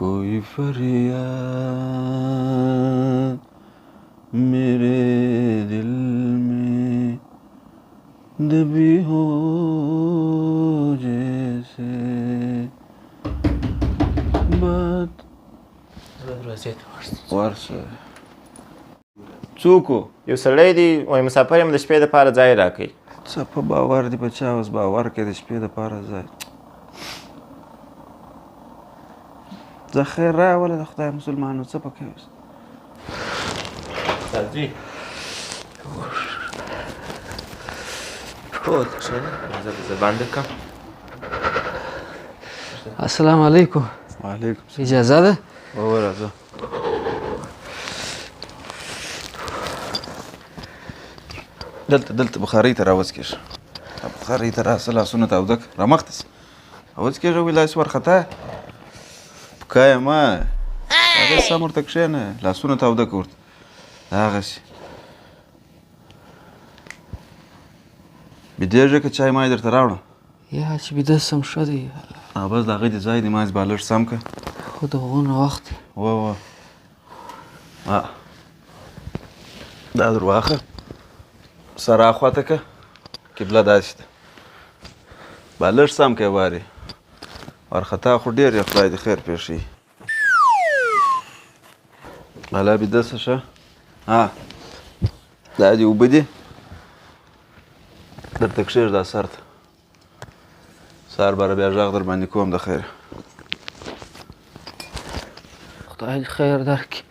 کوئی فریاد میرے دل میں دبی ہو جیسے بات. ورشه. څوک و؟ یو سړی دی، وایي مسافر یم، د شپې دپاره ځای راکړئ. څه په باور دي په چا اوس باور کوې د شپې دپاره ځای؟ ځه خیر راوله د خدای مسلمانو، څه پکې اوس؟ راځي. هو ښه ده، زه به زه بنده کړم. السلام علیکم. وعلیکم السلام. اجازه ده؟ ووه راځه. دلته دلته بخارۍ ته راوڅکېږه، بخارۍ ته راسه، لاسونه تاوده کړه، رامخته سه، راوڅکېږه. وایي لاس وارخطا پکا یې مه، هغه سم ورته کښېنه، لاسونه تاوده کړه ورته دغسې. بیدېږه که چای مای درته راوړم؟ یا چې بیده سم ښه دی. بس د هغه دې ځای دی، ما بالښت سم کړه. خو د غونو وخت دی. وه وه، دا در واخه، سر اخوا ته که، قبله داسې ده. بالښت سم کړه وارې، وارخطا خو ډېر یې، خدای دې خیر پېښوي. لالا بیده سه ښه. دا دې اوبه دي، درته کښېږده سر ته، سهار به بیا غږ در باندې کوم د خیره. خدای دې خیر درکړي.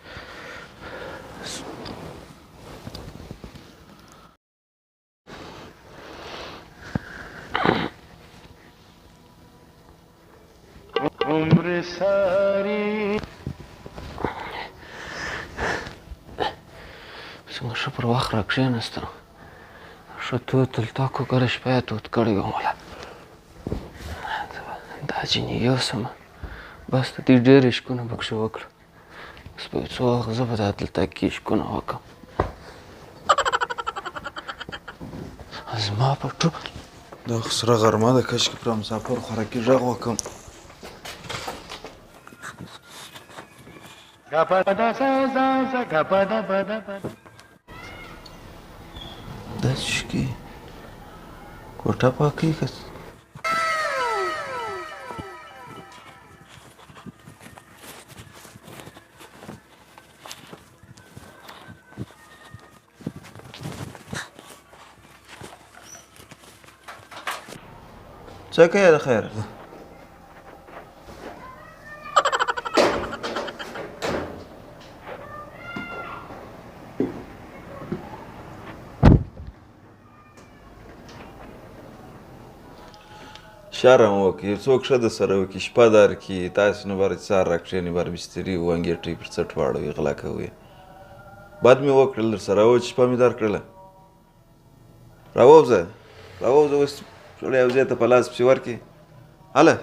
څنګه ښه پر وخت راکښېناستم، ښه تود تلتک وکړه، شپه یې تود کړی وم. ولا دا جینۍ یوسم، بس د دې ډېر عشقونه پکښې وکړه. اوس به یو څو وخت زه به دا تلتک کې عشقونه وکړم. زما په ټول دا خو سره غرمه ده، کشکې پر مسافر خوراکي غږ وکړم. دا څه شي کوي؟ کوټه پاکوي که څه؟ څه کوې د خیره؟ شرم وکړي، یو څوک ښه درسره وکړي، شپه درکړي، تاسې نو باره چې سهار راکښېنئ باره بسترې وانګېټئ پر څټ واړوئ، غلا کوئ. بد مې وکړل درسره و چې شپه مې درکړله. راووځه، راووځه اوس سړی یو ځای ته په لاس پسې ورکړي. هله